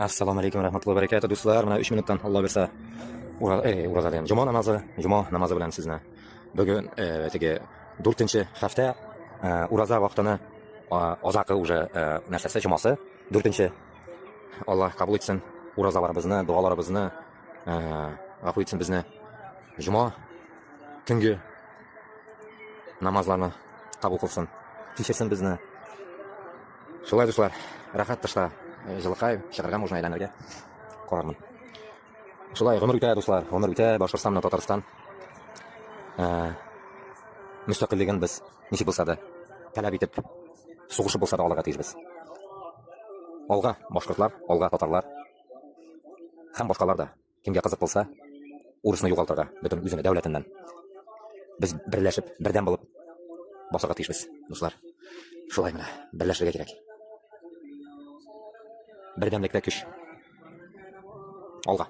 Ассаламу алейкум рахматуллаһи баракату, дуслар. Менә 3 минуттан Алла бирсә, ура, э, ураза дигән, җома намазы, җома намазы белән сезне бүген э, теге 4 һәфтә э, ураза вакытыны азакы уже э, нәрсәсе, җомасы, 4 Алла кабул итсен уразаларыбызны, догаларыбызны, э, гафу итсен безне. Җома көнге намазларны кабул кылсын, кичерсен безне. Шулай, дуслар, рәхәт тышта, э, җылыкай, чыгарга можно әйләнергә. Карармын. Шулай, гомер үтә, дуслар, гомер үтә, Башкортстан менән Татарстан. Э, мөстәкыйльлеген без ничек булса да таләп итеп, сугышып булса да алырга тиешбез. Алга башкортлар, алга татарлар һәм башкалар да. Кемгә кызык булса, урысны югалтырга бөтен үзенә дәүләтеннән. Без берләшеп, бердәм булып басарга тиешбез, дуслар. Шулай менә, берләшергә кирәк. Бердәмлектә көч. Алга.